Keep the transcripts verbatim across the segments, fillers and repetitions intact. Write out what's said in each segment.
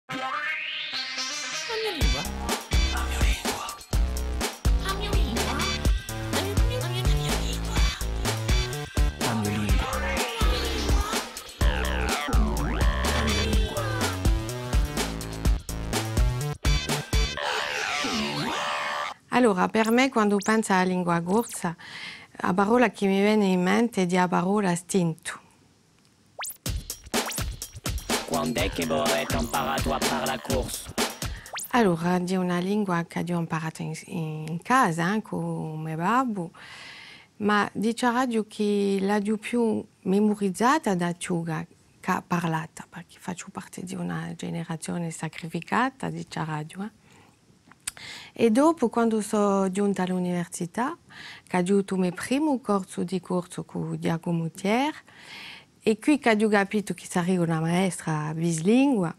A mio lingua. A mio lingua. A mio lingua. A mio lingua. A mio lingua. Allora, per mè, quandu pensu à a lingua corsa, a parolla chì mi vene in mente hè a parolla stintu. Quand'hè chì vo avete amparatu à parlà corsu? Allora, hè una lingua ch'aghju amparatu in, in casa, eh, cù me babbu, ma diceraghju chì l'aghju più memurizata da chjuca chè parlata, perchè facciu parte di una generazione sacrificata, diceraghju, eh. È dopu, quandu sò ghjunta à l'università, ch'aghju avutu u me primu corsu di corsu cù Ghjacumu Thiers, è quì ch'aghju capitu chì sarìu una maestra bislingua,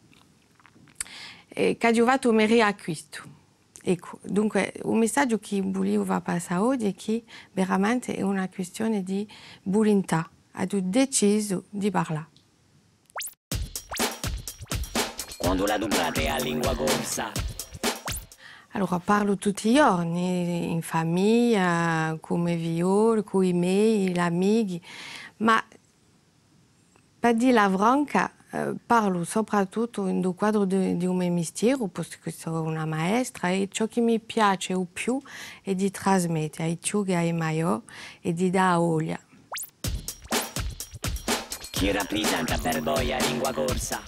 è ch'aghju fattu u me riacquistu. Eccu, dunque, u missaghju chì vuliu fà passà oghje hè chì veramente hè una quistione di vulintà, aghju decisu di parlà. Quandu l'aduprate a lingua corsa? Allora, parlu tutti i ghjorni, in famiglia, cù i me figlioli, cù i mei, l'amichi, ma, pà dilla franca, eh, parlu soprattuttu in u quadru di, di u me mistieru, postu chì sò una maestra, è ciò chì mi piace u più hè di trasmette à i chjuchi è à i maiò è di dà a voglia. Chì raprisenta per voi a lingua corsa?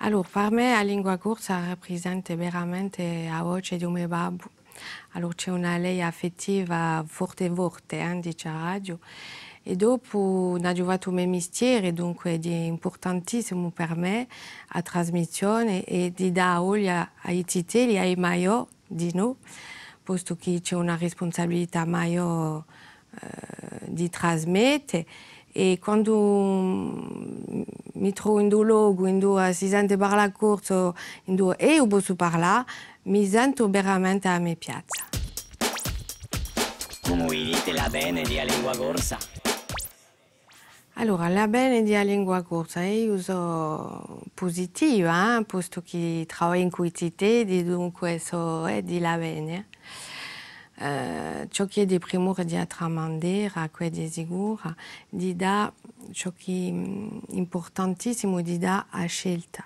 Allora, per mè a lingua corsa raprisenta veramente a voce di u me babbu. Allora, ci hè una leia affettiva forte forte, eh, diceraghju. È dopu, n'aghju fattu u me mistiere, dunque hè impurtantissimu per mè a trasmissione è di dà a voglia à i zitelli, à i maiò, dinò, postu chì ci hè una rispunsabilità maiò, eh, di trasmette, è quandu mi trovu in un locu induva si sente parlà corsu, induva eiu possu parlà, mi sentu veramente à a me piazza. Cumu vidite l'avvene di a lingua corsa? Allora, l'avvene di a lingua corsa, eiu sò pusitiva, eh, postu chì travagliu incù i zitelli, dunque sò, eh, di l'avvene. Eh, ciò chì hè di primura hè di a tramandera, què hè di sicura, di dà ciò chì, mm, impurtantissimu, di dà a scelta.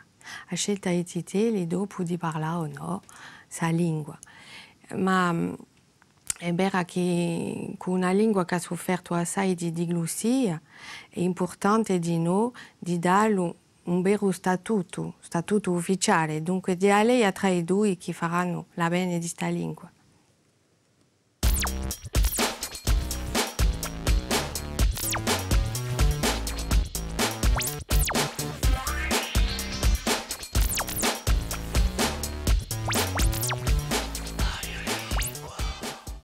A scelta à i zitelli, dopu, di parlà o nò sta lingua. Ma, mm, hè vera chì cù una lingua chì hà suffertu assai di diglussia, hè impurtante dinò di dallu un veru statutu, statutu ufficiale, dunque di a leia trà i dui chì faranu l'avvene di sta lingua.